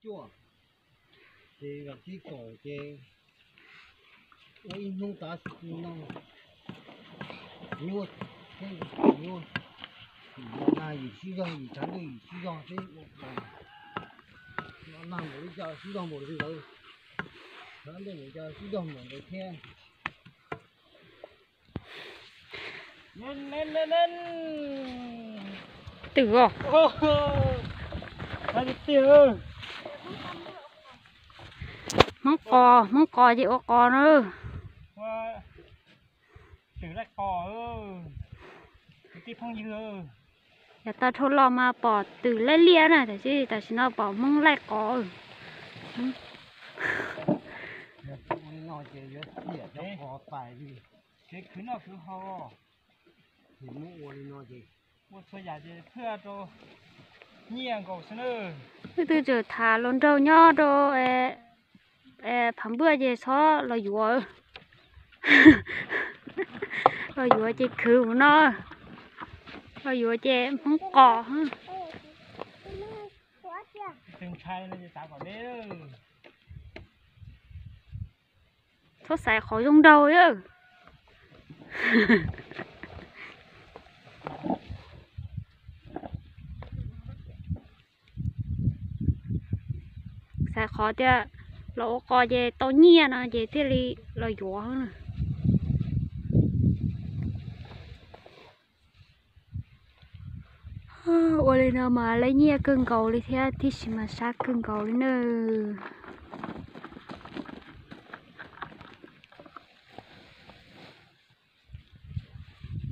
Cuaj, ces vas thib kaum ces ua ib hnub tav su no, nyuaj, nyuaj, yim no nag yim sib zog, yim tshav ntuj yim sib zog xwb ua ko. No nag npaum li cas sib zog npaum li ntawd, tshav ntuj npaum cas sib zog npaum ntawd thiab. Twm os. Hmoob qos, Hmoob qos ces ua qos na. Yav tag dhau los mas pom twm laij liaj na, tab sis tam sim no pom Hmoob laij qos. Leej twg tseem tham hluas nraug nyob rau Phav Npuaj ces txhob los yuav. Los yuav ces khwv mus no, los yuav ces Hmoob qos. Txhob xaiv qhov zoo nraug. Xaiv qhov tias los ua qos ces tau nyiaj no ces thiaj li los yuav. Ua li no mas laij nyiaj kawg nkaus li thiab, tib si mas sab kawg nkaus li na.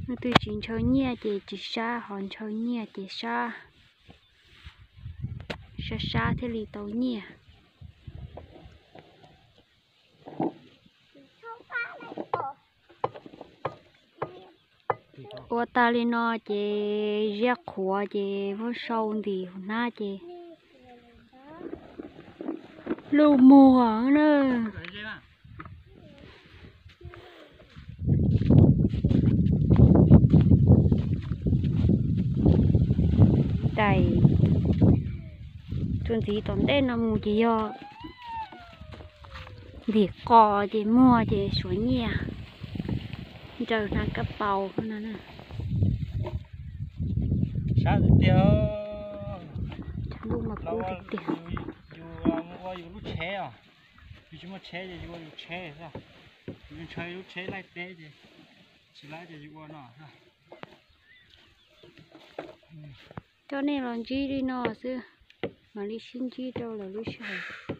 Leej twg tsis ntshaw nyiaj ces tsis sab, ho ntshaw nyiaj ces sab, sab sab thiaj li tau nyiaj. Ua tag li no ces ziab qhuav ces muab sau ntim hauv hnab ces luj muag na. Dais, txuas ntxiv tom ntej no mus ces yog ntim qos ces muag ces suav nyiaj, nraws hnav kab paus no. Sab tiag tiag. Lub mas kub tiag tiag. Yus mus ua yus lub tsheb os. Yus tsis muaj tsheb ces yus ua yus tsheb xwb. Yus ntshaw lub tsheb laij teb ces tsis laib ces yus ua no. Coj nej los ntsib li no xwb, mam li sib ntsib rau lawv lub sij hawm.